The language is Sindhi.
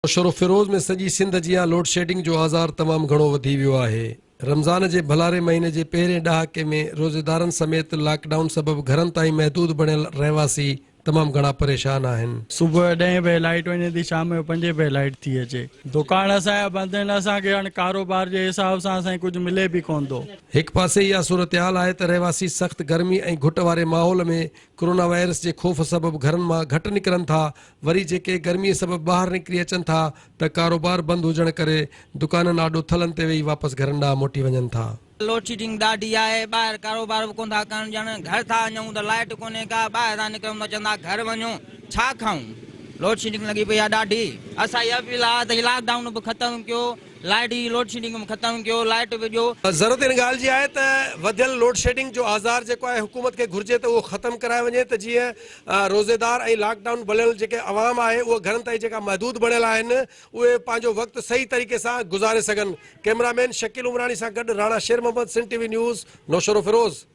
نوشهروفيروز ۾ سڄي سنڌ جيان لوڊشيڊنگ جو آزار تمام گهڻو وڌي ويو آهي. رمضان جي ڀلاري مهيني جي پهرين ڏهاڪي ۾ روزيدارن سميت لاڪ ڊائون سبب گهرن تائين محدود بڻيل رهواسي تمام گهڻا پريشان آهن. صبح جو ڏهين بجي لائيٽ وڃي ٿي شام جو پنجين بجي لائيٽ ٿي اچي. دڪان اسان جا بند آهن اسان کي هاڻي ڪاروبار جي حساب سان اسان کي ڪجهه ملي به ڪونه ٿو. هڪ پاسي اها صورتحال آهي ته رهواسي سخت گرمي ۽ گهٽ واري ماحول ۾ ڪرونا وائرس جي خوف سبب گهرن مان گهٽ نڪرن ٿا، وري جيڪي گرمي سبب ٻاهر نڪري اچن ٿا ته ڪاروبار بند هجڻ ڪري دڪانن آڏو ٿلهن تي ويهي واپس گهرن ڏانهن موٽي وڃن ٿا. لوڊشيڊنگ ڏاڍي آهي، ٻاهر ڪاروبار به ڪونه ٿا ڪرڻ ڏين، گهر ٿا وڃون ته لائيٽ ڪونهي ڪا، ٻاهر ٿا نڪرون ته چون ٿا گهر وڃو، ڇا کائون، لوڊشيڊنگ لڳي پئي آهي ڏاڍي. اسان جي اپيل آهي ته هي لاڪ ڊائون به ختم ڪيو. لائيٽ جي لوڊشيڊنگ به ختم ڪيو، لائيٽ به ڏيو. ضرورت ان ڳالهه جي آهي ته وڌيل لوڊشيڊنگ جو آزار جيڪو آهي حڪومت کي گهرجي ته اهو ختم ڪرايو وڃي ته جيئن روزيدار ۽ لاڪ ڊائون بڻيل جيڪي عوام آهي اهي گهرن تائين جيڪا محدود بڻيل آهن اهي پنهنجو وقت صحيح طريقي سان گذاري سگهن ڪئميرا مين شڪيل عمراڻي سان گڏ Rana Sher Muhammad Sindh T V news Naushahro Feroze.